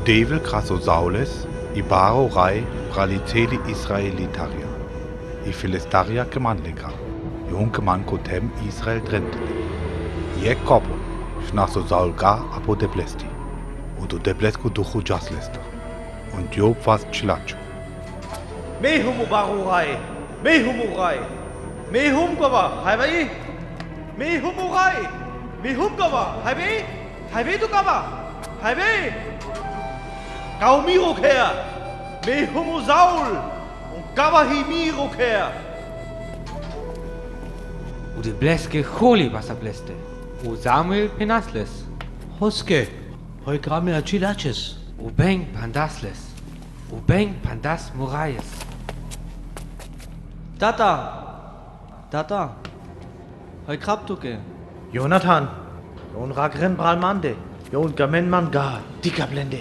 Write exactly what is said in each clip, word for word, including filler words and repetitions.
Debel krasô Saules, i baro rej pra li celi Israelitarja. I Filistarja kemanleka, i un keman kotèm Israel drente. Jekh kopo, šnasô Saul ga apro Deblesti. Un to Deblesko duchu dżas lesta. Un Job was čhilačo. Me hum o baro rej, me hum o rej, me hum gava, hajbe i, me hum o rej, me hum gava, hajbe i, hajbe tu gava, hajbe i. Kao miro kher, me hum o Saul, un gava hi miro kher. O Debleske holi basa bleste, o Samuel penas les. Hoske, hoj grami a čhilačes. O beng pandas les. O beng pandas murajes. Tata! Tata! Hoj krap tuke. Jonatan! Jon ragren bral mande. Jon gamen man ga. Dika blende.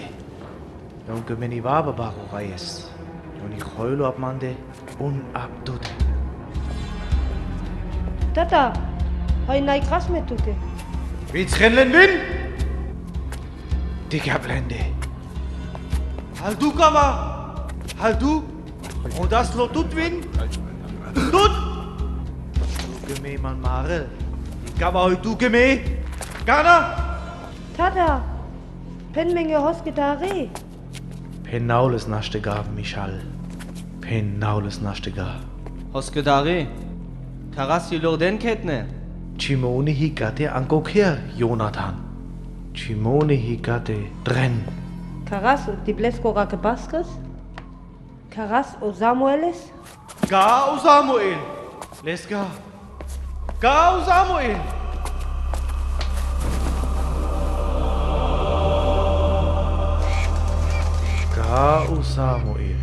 Jon gamen i vava baro rejes. Jon i hojlo ap mande. Un ap tute. Tata, hoj naj kras me tuke. Vits ren len vin? Dika blende. Hal du kava. Hal du. Un das lo tut vin. Tut. Tuke me man marel. I kava hoj tuke me. Kana? Tata, pen menge hoske dari. Pen naules naš te gav, Mišal. Pen naules naš te gav. Hoske dari. Karas i lor den ketne. Čimone hi kate anko kher, Jonatan. Čimone hi kate dren. Karas o Deblesko rakepaskas. Karas o Samueles. Ga o Samuel. Les ga. Ga o Samuel. Ga o Samuel.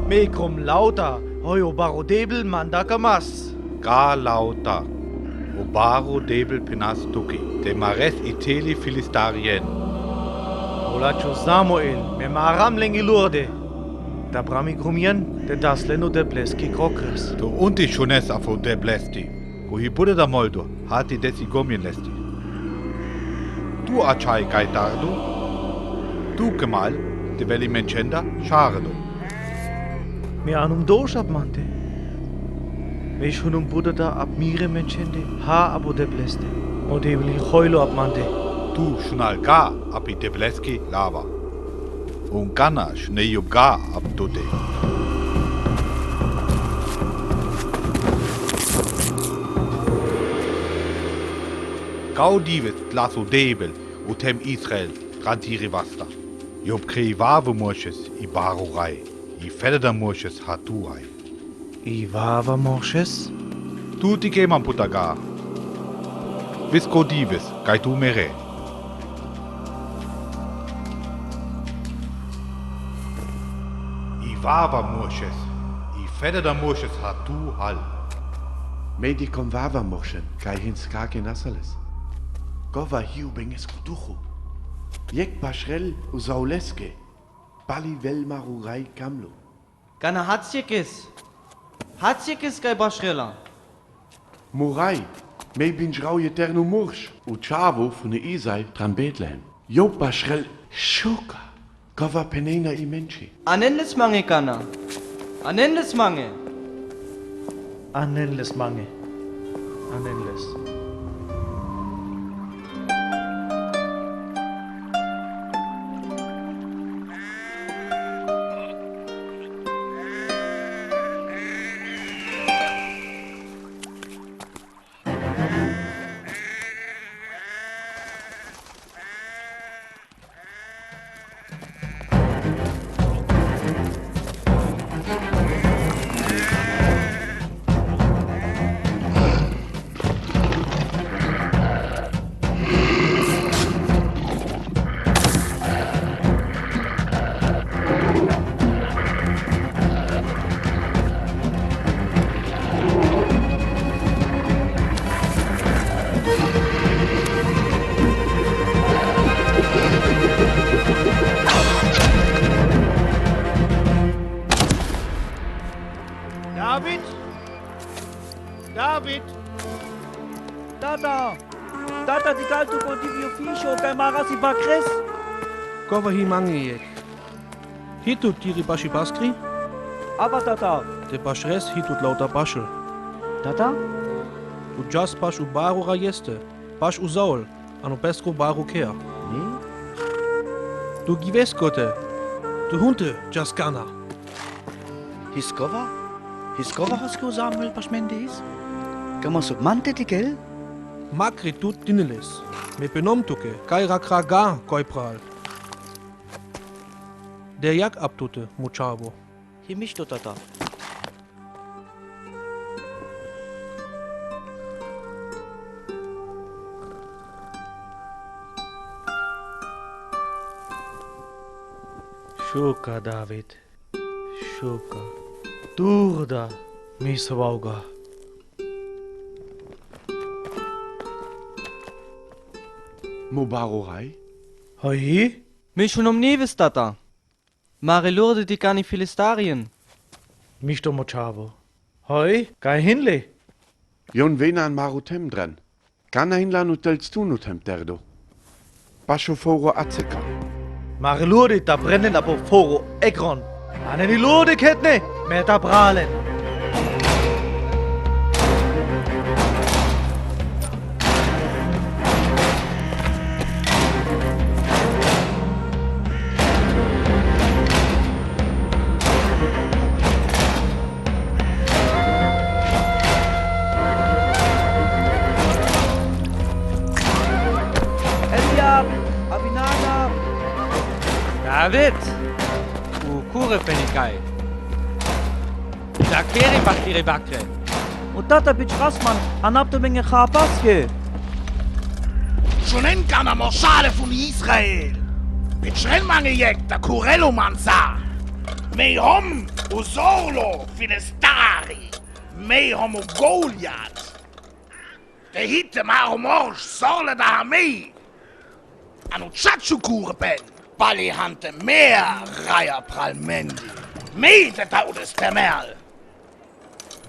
Me krom lauta, hoj o baro debel manda kamas. Ga lauta, o baro debel penas tuke, te mares i celi Filistarien. Olačo Samuel, me maram leng i lurde. Dabra mi grumien, te das len o Debleski krokres. To unti šunes afo Deblesti, ko hi bude da moldo, hati desi gomien lesti. Tu ačaj kaj tardo, tu kemal, te veli menčenda, šardo. Me anum doš ap mande. Me šunum budada ap mire menčende, ha ap o Debleste. O Debel i hojlo ap mande. Tu šunal ga ap i Debleski lava. Un kana šunel Job ga ap tute. Kao dives tlas o Debel, o tem Israel, rantiri vasta. Job kre i vava Mošes i baro rej, i fedada Mošes ha tu rej. I vava Mošes? Tu ti keman puta ga. Vis ko dives, kaj tu mere. I vava Mošes, i fedada Mošes ha tu hal. Me di kom vava Mošen, kaj hin skake nasales. Kova hi o bengesko duhu. Jekh bašrel o Sauleske. Pali vel maru rej kamlu. Kana haciekes? Haciekes kaj bašrela? Muraj, me bin žral jeternu murš. U čavu fune Izaj tran Betlehem. Job bašrel šuka. Kova penena i menči. Anen les mange kana. Anen les mange. Anen les mange. Anen les. David! David! Tata! Tata, di kaltu ko divio fišo, kaj maras i bakres? Kova hi mange jekh? Hi tut tiri paši paskri? Ava, tata. Te pašres hi tut lauta pašel. Tata? Tu džas paš u baru rajeste, paš u zaol, ano peskru baru kea. Mi? Tu gives kote, tu hunte džas kana. Hiskova? Hiskova hoske u zamel paš mendis? Kamo suk mante tikel? Makri tut tineles. Me penom tuke, kaj rakra ga, koj pral. De jak ap tute, mo čavo. Hi mišto, tata. Šuka, David, šuka. Turda, mi so vauga. Mo baru raj? Hoj. Mi šunom nives, tata. Mare lurde di kani Filistarien. Mišto, mo čavo. Hoj, kaj hinle? Jon venan maru tem dren. Kana hinla nu telstu nu tem terdo. Pašo foro Aceka. Mare lurde ta brenden apo foro Egron. Anen i lurde ketne, me ta bralen. Eliab, Abinadab. David, u kure pe ni kaj. Dakeri bakeri bakre. O tata, bičhras man, anapto menge ha paske. Šunen kana, mo šale fun Israel. Bičhren mange jekh, ta kurel u man sa. Me hom u zorlo Filistari. Me hom u Goljat. Te hite maro morš, sorle da ha me. Ano čaču kure pen. Bali han te mea raja pral mendi. Me te taudes te mel.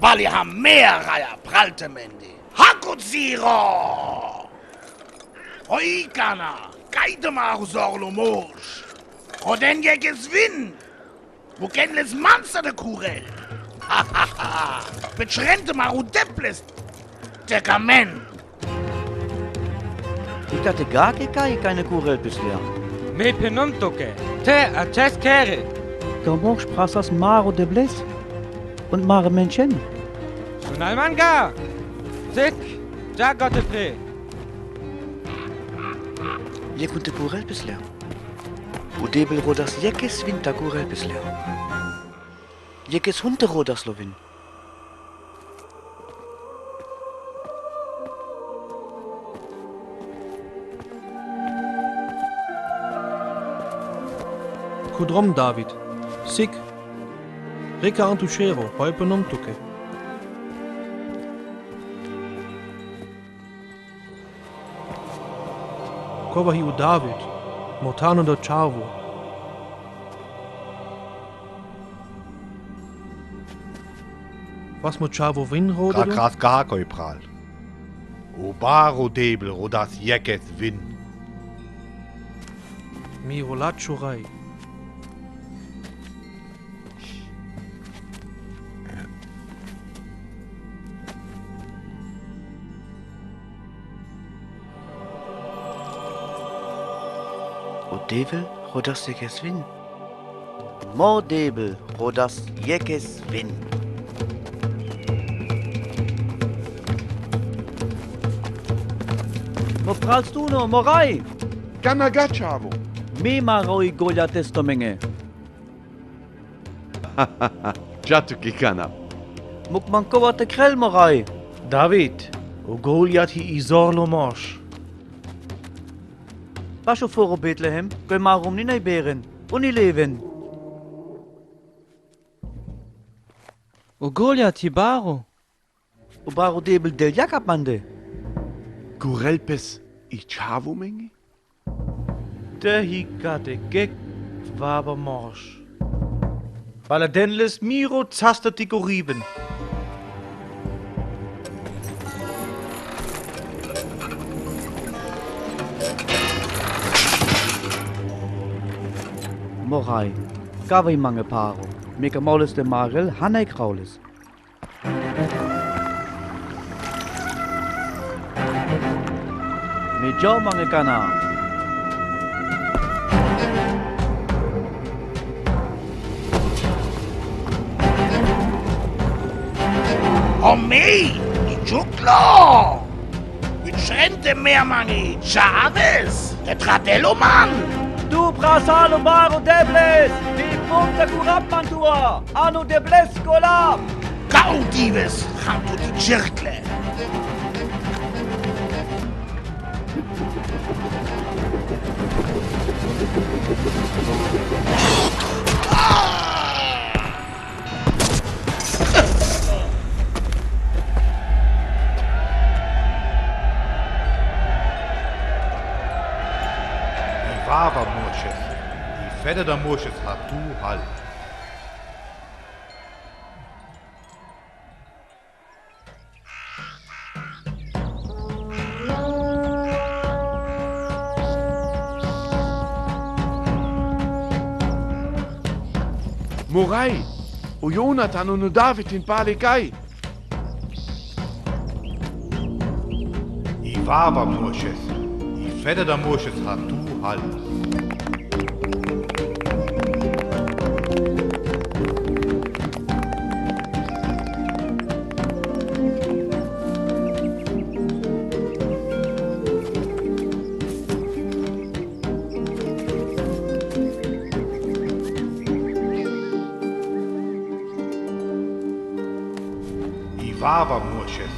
Bali ha mea raja pral te mendi. Hakut ziro. Oj kana, kaj te maro zorlo morš. Oden jekh es vin. Mo ken les mansa de kurel. Bičhren te maro deples. Te kamen. Ikate gake kaj kajne kurel pes lea. Me penom tuke. Te a čes kere. Ka morš prasas maro deples. Un mare menšen. Šunal man ga. Sik, dža gote pre. Jekh un te kurel pes lea. O debel rodas jekh es vin ta kurel pes lea. Jekh es hunte rodas lo vin. Kudrom, David. Sik. Reka antu šero, hoj penom tuke. Kova hi u David, mo tano da čavo. Vas mo čavo vin rodo? Kras, kras, koj pral. O baro debel rodas jekh es vin. Mi ro lačo raj. O debel rodas jekh es vin. Mo debel rodas jekh es vin. Mo pralstu no, mo raj. Kana ga čavo. Mi maro i Goljat testo menge. Čatu ki kana. Muk mankova te krel, mo raj. David, o Goljat hi i zorlo morš. Pašo foro Betlehem, koj maro mni najberen, un i leven. O Goljat hi baro. O baro debel del jak ap mande. Kurel pes i čavo menge? Te hi kate kek vaba morš. Bala denles miro casta ti ko riven. Morai, kawaj mange paro, mé kamaules te marel, hanek raules. Mé djao mange kana. Ome, i djuklo! Mé črente mé mange čaves, te tratelo man! Tu prasalo baro debles, mi ponta kurap man tua, anu debles kolap! Kau dives, hantu di čirkle! I vava Moses, i fede da Moses ha tu hal. Morai, o Jonatan un o David in pale cai. I vava Moses, i fede da Moses ha tu hal. I vava Moses,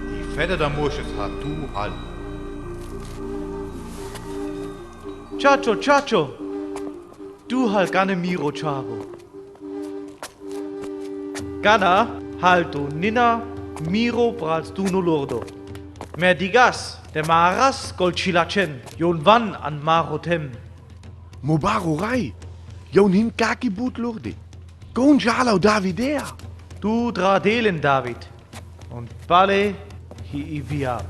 i fede da Moses ha tu hal. Čačo, čačo! Tu hal gane miro čavo. Gana hal tu nina miro pral stuno lordo. Me digas, te maras kol čilačen, jon van an maro tem. Mo baro raj, jon hin kaki but lorde. Kon džala o Davidea. Tu dra delen David. Un pale hi i viab.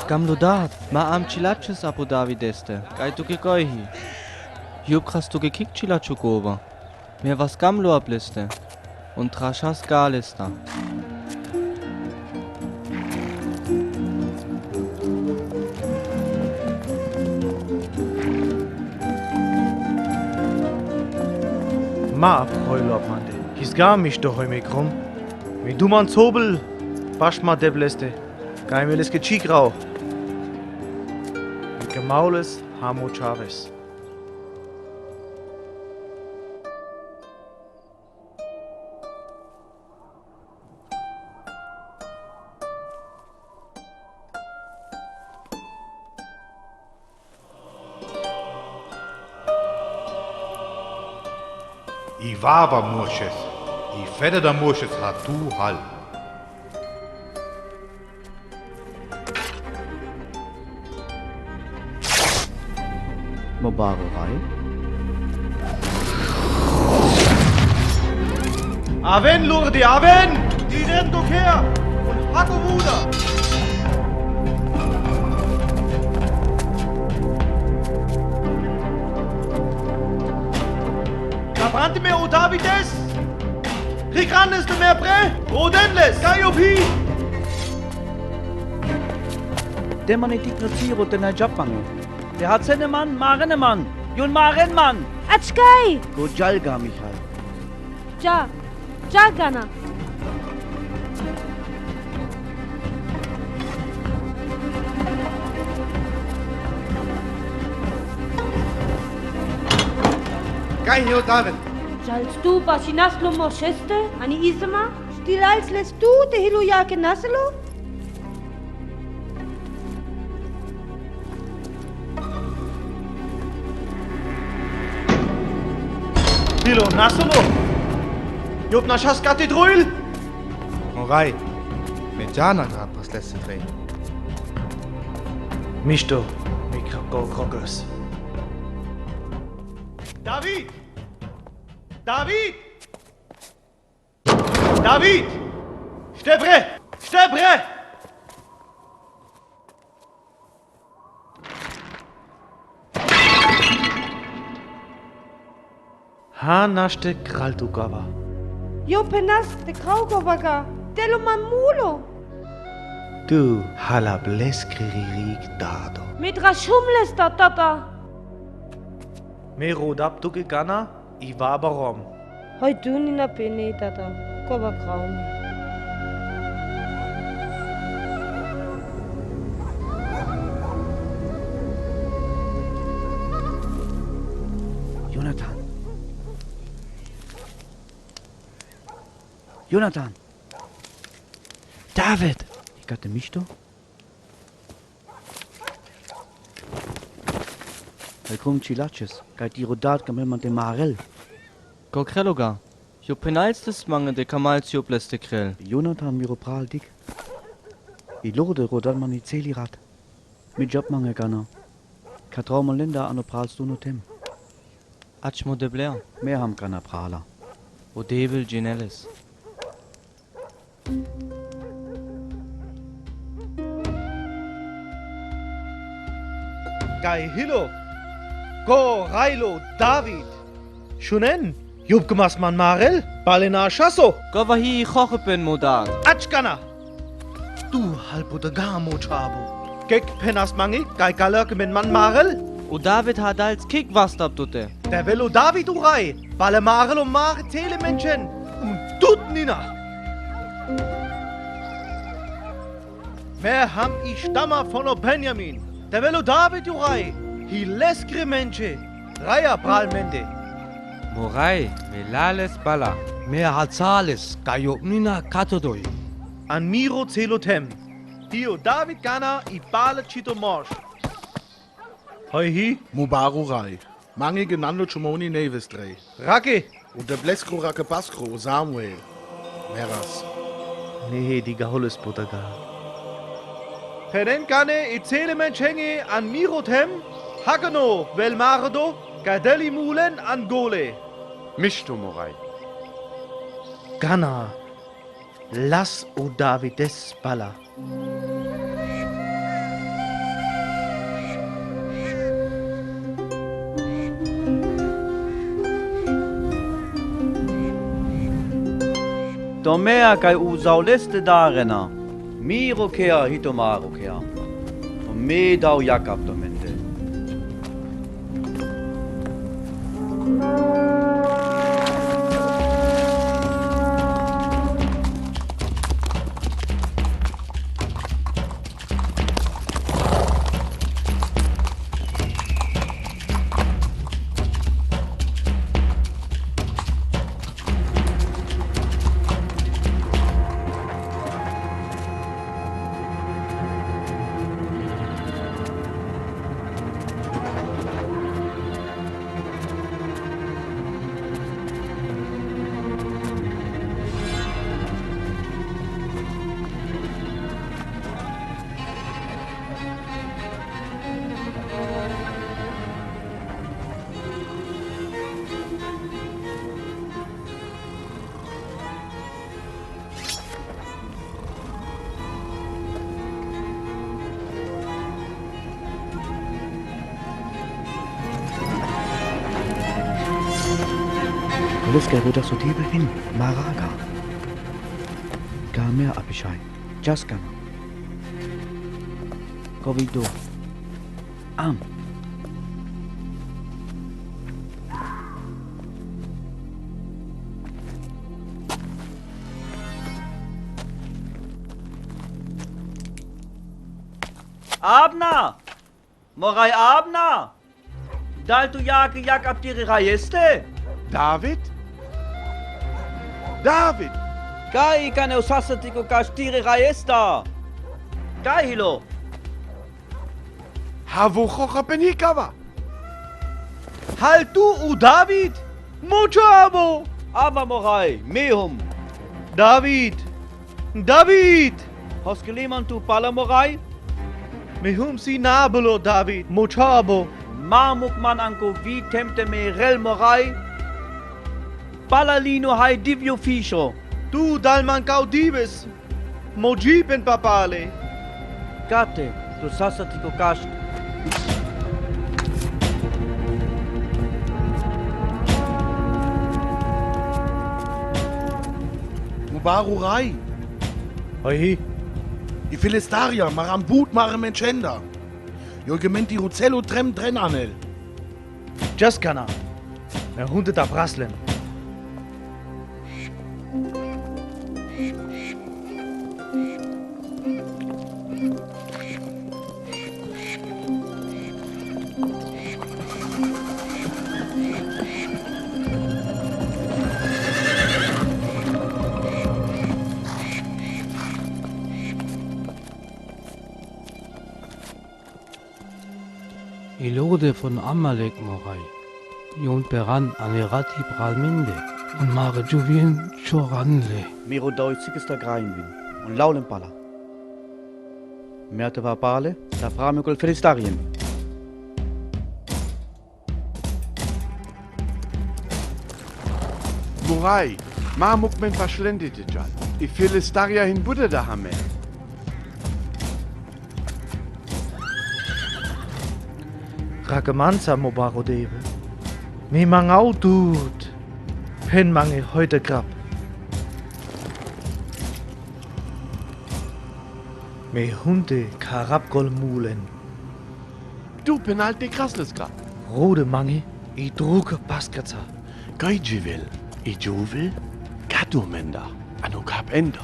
Kam lo dat, ma am čilačes apo Davideste, kaj tu ke koj hi. Jupras tu ke kik čilačo kova. Me vas kam lo apleste, un trašas galesta. Ma, proj lo apmande, his gamiš do hoj me krom. Mi duman cobel, paš ma debleste, kaj me leske čikrao. Mi kamaules hamo čaves. I vava Moses, i fede da Moses ha tu hal. Mo baro raj. Aven, lorde, aven! Dirento kea! Un hako vuda! Kabrante me o Davides! Rikranes de me pre, o denles, kaj o pi! Te mane ti krasiro te na džapane. Te hacene man, marene man, jon maren man. Ačkaj! Ko džal ga, Michal. Dža, dža gana. Kaj hi o David? Džal stu pašinaš lo Mošeste, ani Izma, štilal sle stu te hilo jake naselo? Hilo naselo? Jop našas katedrojl? Morai. Me dżana grad po slêsce dré. Misto, mi kro-, ko-, krokes. David! David! David! Štebri! Štebri! Ha, naš te kralj tu kava. Jo, pe nas te kralj kava ga. Delo man mulo. Tu hala bleskri ri-, rik dado. Me dra šumles ta tata. Me rodap tu ke kana i vabarom. Hoj tu ni na pene tata. Kova kraum. Jonatan. Jonatan. David. Ikate mišto? Hej, krum čilačes, kaj ti rodat ka me mante marel. Ko krelo ga? Jo, penalstes mange de kamal si opleste krel. Jonatan, mi ro pral dik. I lorde rodat man i celi rat. Mi džap mange kana. Ka trao man lenda ano pral stuno tem. Ač mo de blea. Me ham kana prala. O devel džineles. Kaj hilo, ko rajlo David. Šunen, jupke mas man marel, pale na šaso. Kava hi chochepen mo dat. Ačkana. Tu halpo da gamo čabo. Kek penas mange, kaj kalak men man marel. O David ha dals kik vastap tute. Te velo David u raj, pale marel o mar tele menschen. Un tut nina. Me ham i štama fono Benjamin. Te velo David u raj, hi leskri menče. Raja pral mende. Mo raj, me lales pala. Me ha cales, kaj jo nina katodoj. An miro celo tem. Tio David kana i pala čito moš. Hoj hi. Mo baru raj. Mange genando čumoni neves drej. Rake. U de bleskro rake paskro u Samuel. Meras. Nehe di gaholes potaga. Penen kane i cele menčenge an miro tem, hakano vel mardo, kaj deli mulen an gole. Mišto mo raj. Kana. Las u Davides pala. To mea kaj u Sauleste darena, mi rokea hito ma rokea. To me dao Jakob to mende. Koles kaj roda so tebe hin, maraga. Ka mea apišaj, čas kana. Kovido. Am. Abner! Mo raj Abner! Dal tu jake jak ab tire rajeste? David? David! Kaj kane osasati ko kaš tire rajesta? Kaj hilo? Havo chocha penikava. Hal tu u David? Mo čavo! Ava mo raj, mi hum. David! David! Hos ke liman tu pala, Morai? Me hum si nabolo, David, mo chabo. Ma muk man anko vi temte me rel, Morai. Pala lino hai divio fisho. Tu dal man kau dives. Mo jipen papale. Kate, tu sasa tiko kast. Mo baru rai. Hoi hi. I Filistaria, maran but mare menchenda. Joi gementi rucelo trem dren anel. Just kana. Me hunte ta braslen. I lode von Amalek, Morai. Jon peran an i rati pral minde. Un mare juvien choranle. Miro doi sikista grain vin. Un laulen pala. Merte va pale, ta prame kol Filistarien. Morai, ma muk men pašlendite djal. I Filistaria hin buda da hame. Rakamansa mo baro deve. Mi mangau tut. Pen mange heute krap. Me hunte karap kol mulen. Du penal te krasleska. Rode mange, i druke paskaca. Kai djivel, i djuvel, katu menda, anu kap enda.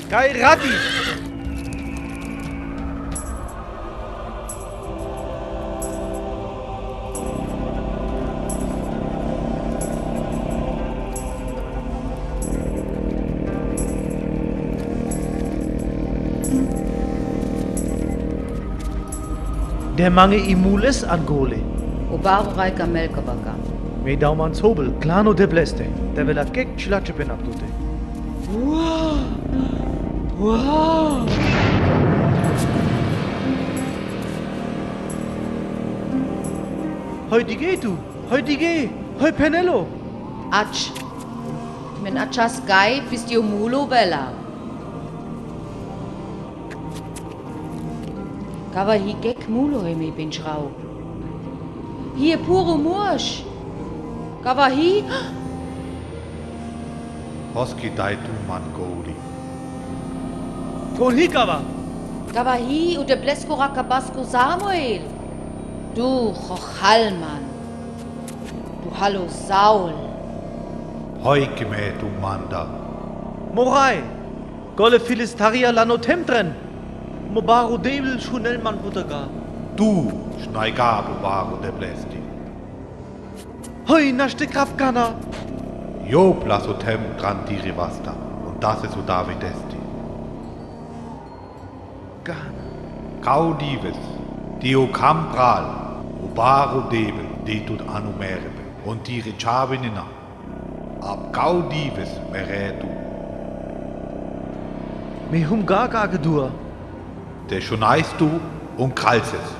Kai rati! De mange i mules an gole. O baru rai kamel kabaka. Me dauman sobel, klano de bleste. De vela kek člače pen aptute. Wow! Wow! Hoj dige tu, hoj dige, hoj penelo. Ač. Men ačas gai, pistio mulo vela. Kava hi gek mulo he me benčrau. Hi e puru muš. Kava hi. Hoski daj tu man goli. Kon hi kava? Kava hi u de blesko rakabasko Samuel. Du hohalman. Du halo Saul. Hoj ke me tu manda. Morai. Gole Filistaria lano temtren. Mo baru devel šunel man butaga. Tu, šnajga bo baru de blesti. Hoj, našti krapkana. Job laso tem tran tiri vasta, un das es u David esti. Gana. Kau dives, ti o kam pral, u baru devel, di tut anu merebe, un tiri čavinina. Ab kau dives me retu. Me hum gaka gedua. Te šunajstu un kralses.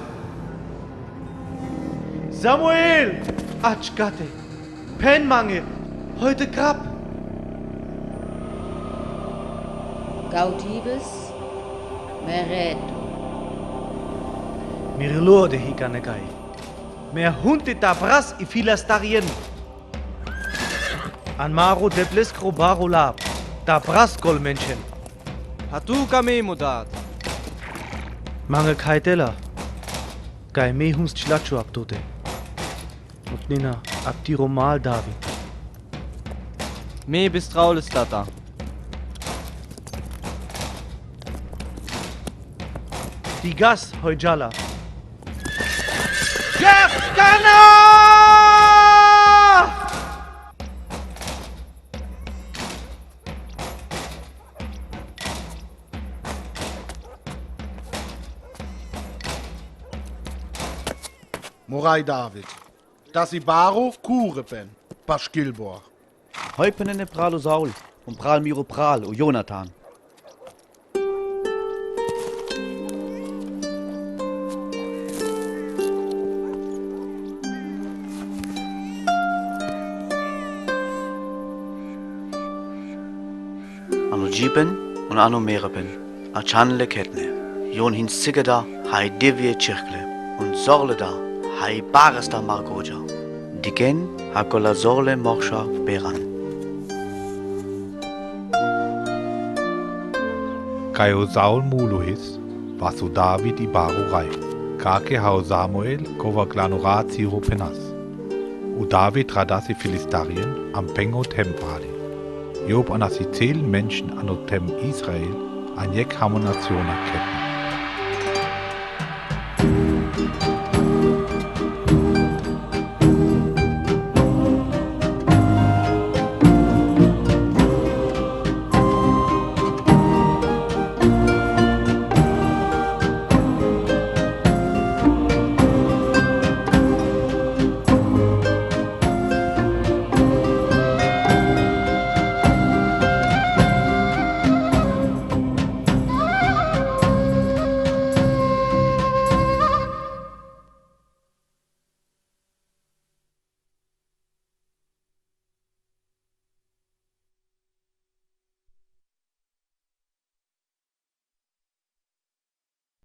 Samuel! Ačkate. Pen mange. Heute krap. Kau dives me retu. Mir lode hi kane kai. Me hunte ta bras i Filistarien. An maro de bleskro baro lab, ta bras kol menschen. Hatu kami mudat. Mange kai tela. Kai me hum člaču aptute. Ut nina aptiro mal David. Me bistraules tata. Ti gas hoj džala. Jefkana! Morai David, da si baro kure pen, paškilbor. Hoj pen ene pral o Saul, un pral miro pral o Jonatan. Ano djipën un ano mérëpën, a čanle khetne. Jon hin sigeda haj divje čirkle, un sorleda haj barësta margodja. Dikën ha kola sorle morša peran. Kaj o Saul mulo his, vas o David i baro raj. Kake ha o Samuel kova glano rad siro pe nas. O David radas i Filistarien, ampëngo tem pali. Jop anas i cel menszen ano tem Israel, a njek hamo nazion a khetne.